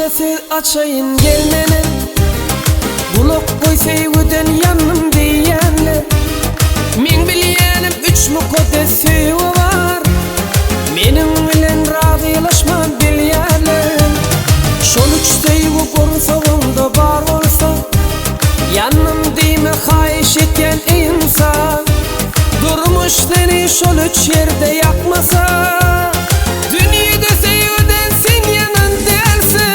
hakda söz açaýyn gel menem Gulak goý söýgüden ýandym diýýänler Meň bilýänim üç mukaddes söýgi bar Meniň bilen razylaşman bilýärler Şol üç söýgi gursagyňda bar bolsa Ýandym diýme haýyş etýän eý ynsan Durmuş seni şol üç ýerde ýakmasa Dünýede söýgüden sen ýanan dälsiň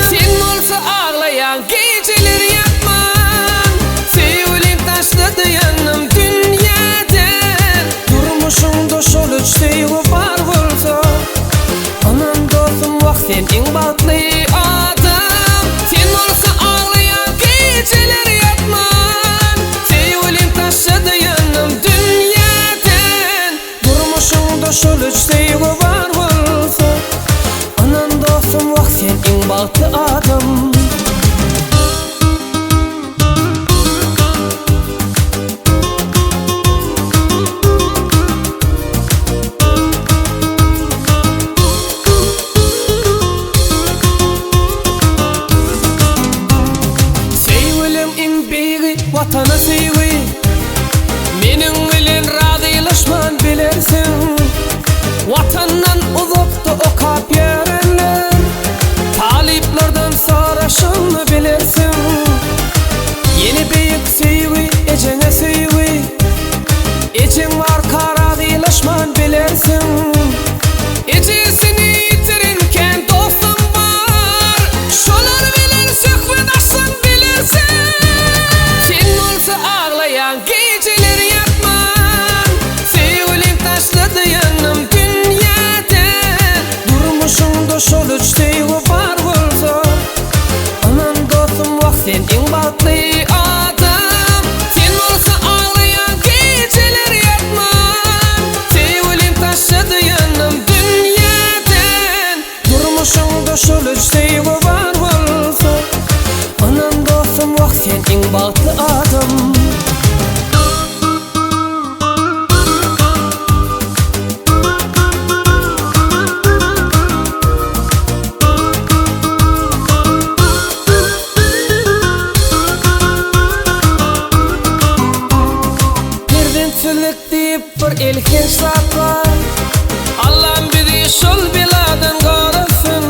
Sen bolsa aglaýaň gijeler ýatman Söýgülim taşlady ýanym dünýäden Durmuşyňda şol üç söýgi bar bolsa Ynan dostum wah sen iň bagtly adam Sen bolsa aglaýaň gijeler ýatman Söýgülim taşlady ýanym dünýäden Durmuşyňda şol üç söýgi bar bolsa Ynan dostum wah sen iň bagtly adam. Söýgüliň iň beýigi Watana söýgi Meniň bilen razylaşman bilersiň Watandan uzakda okap ýörenler Talyplardan soraşyňy bilersiň Ýene beýik söýgi ejeňe söýgi Ejeň barka razylaşman bilersiň Ejesini ýitiren kän dostum bar Şolar bilen söhbet açsaň bilersiň Sen bolsa aglaýaň gijeler ýatman Söýgülim taşlady ýanym dünýäden Durmuşyňda şol üç söýgi bar bolsa Ynan dostum wah sen iň bagtly adam Sen bolsa aglaýaň gijeler ýatman Söýgülim taşlady ýanym dünýäden Durmuşyňda şol üç söýgi bar bolsa Ynan dostum wah sen iň bagtly adam. Perzentsizlik diýip bir elhenç zat bar Allam bizi şol beladan gorasyn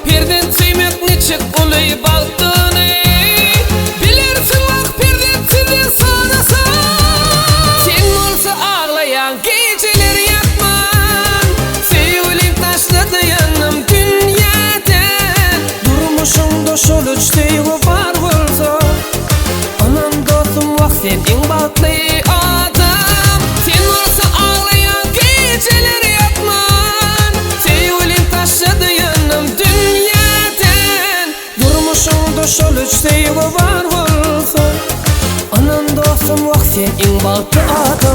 Perzent söýmek niçik uly bagtdygyny Bilersiň wah perzentsizden sorasaň Sen bolsa aglaýaň gijeler ýatman Söýgülim taşlady ýanym dünýäden Durmuşyňda şol üç söýgi bar bolsa Ynan dostum wah sen iň bagtly adam Sen bolsa aglaýaň gijeler ýatman Söýgülim taşlady ýanym dünýäden Durmuşyňda şol üç söýgi bar bolsa Ynan dostum wah sen iň bagtly adam.